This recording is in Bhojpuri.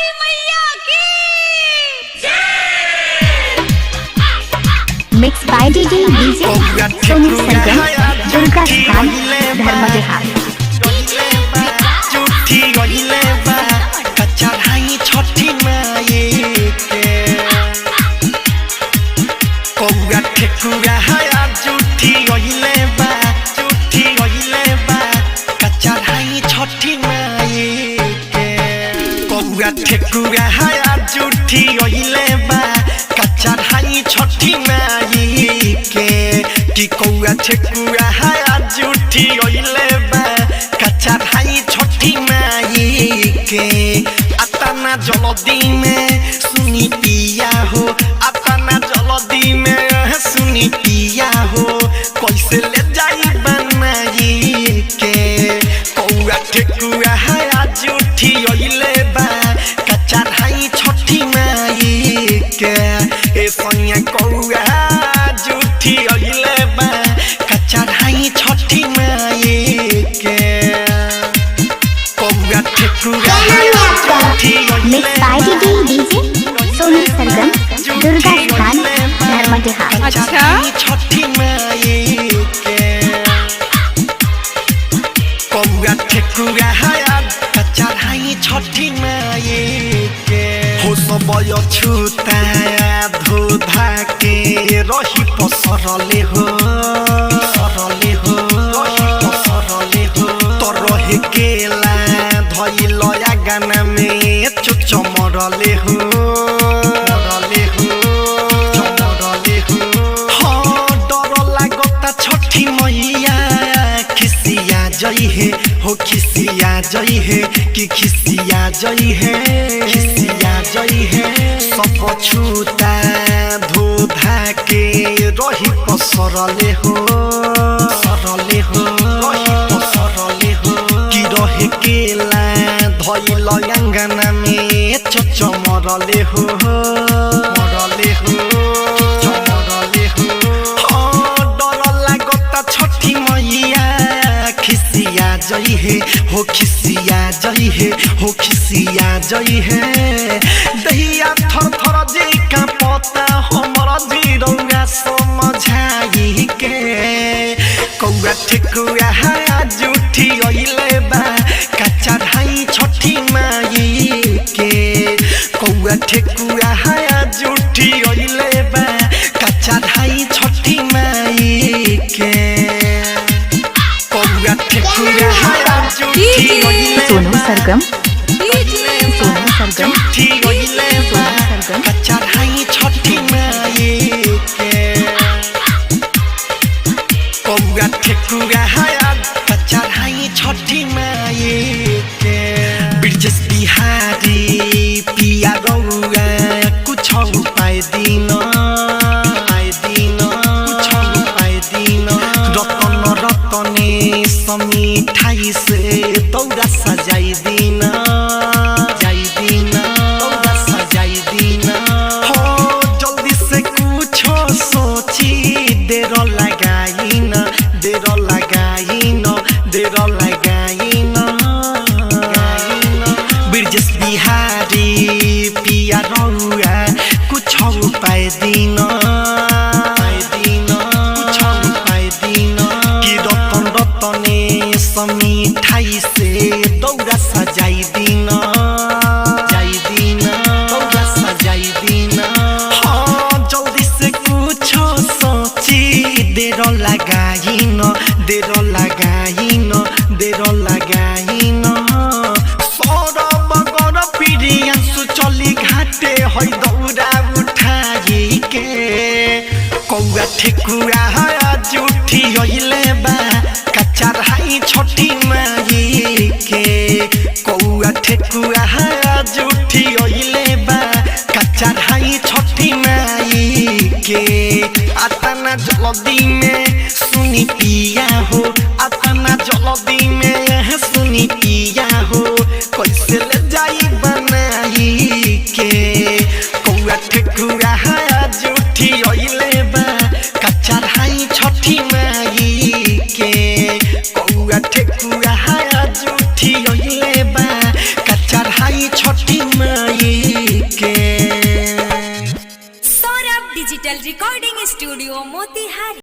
छठी मैया की। Mix by DJ DJ Sonu Sargam, Durga Sthan, Dharmadihar. जुठी गइले बा कचराई छठी माई के। कौआ ठेकुआ हया जुठी गइले बा, जुठी गइले बा कचराई छठी माई के। कौआ ठेकुआ हया जुठी गइले बा कचराई छठी माई के। कि कौआ ठेकुआ हया जुठी गइले बा कचराई छठी माई के। अतना जल्दी में सुनी पिया हो, अतना जल्दी में सुनी पिया हो, कैसे ले जाई बनाई के। कौआ ठेकुआ हया जुठी अइले बा कचराई छठी माई के। ए सैया कौआ जुठी अइले बा कचराई छठी माई के। कौआ ठेकुआ हया जुठी अइले mix by DJ DJ Sonu Sargam, Durga Sthan, Dharmadihar. अच्छा। छठी माई के। कौआ ठेकुआ हया कचराई छठी माई के। हो सब छूता धोधा के रही पसरले हो, सरले हो, रही पसरले हो। तो रहे केला धइल गाना में चुच मरले हो, मरले हो, चमरले हो। हाँ डर लागता छठी मैया खिसिया जई है हो, खिसिया जई है कि खिसिया जई है, खिसिया जई है। सब छूता धोधा के रही पसरले हो, सरले हो, रही पसरले हो। कि रहे केला धइल अंगना में चच मरले हो, मरले हो, चमरले हो। हाँ डर लागता छठी मैया खिसिया जई है हो, खिसिया जई है हो, खिसिया जई है। दहिया थर थर जी का पता हमर जी रौआ समझाई के। कौआ ठेकुआ हया जुठी अइले बा कचराई छठी माई के। कौआ ठेकुआ हया जुठी अइले बा कचराई छठी माई के। कौआ ठेकुआ हया जुठी अइले सोनू बा, सरगम, डीजे सोनू सरगम, जुठी अइले बा सोनू सरगम, कचराई छठी माई के। कौआ ठेकुआ हया कचराई छठी माई के। ब्रिजेश बिहारी पिया रौआ कुछ उपाय दिन, उपाय दिन, कुछ उपाय दिन। रतन रतने समीठाई से दौरा सजाई दिन, जाई दिन, दौरा सजाई दिन। हो जल्दी से कुछ सोची देर लगाई न, देर लगाई न, देर लगाई न। ब्रिजेश बिहारी पिया रौआ कुछ उपाय दिन, उपाय दिन, कुछ उपाय दिन। कि रतन रतने समीठाई से दौरा सजाई दिन, जाई दिन, दौरा सजाई दिन। हाँ जल्दी से कुछ सोची देर लगाई न, देर लगाई न, देर लगाई न। सौरभ गौर प्रियांशु चली घाटे है दौरा उठाई के। कौआ ठेकुआ हया जुठी अइले बा कचराई छठी माई के। कौआ ठेकुआ हया जुठी अइले बा कचराई छठी माई के। अतना जल्दी में सुनी पिया हो, अतना जल्दी में सुनी पिया हो, कैसे ले जाई बनाई के। कौआ ठेकुआ हया जुठी अइले बा कचराई छठी माई के। कौआ ठेकुआ हया जुठी अइले बा कचराई चढ़ाई छठी माई के। Saurabh digital recording studio Motihari.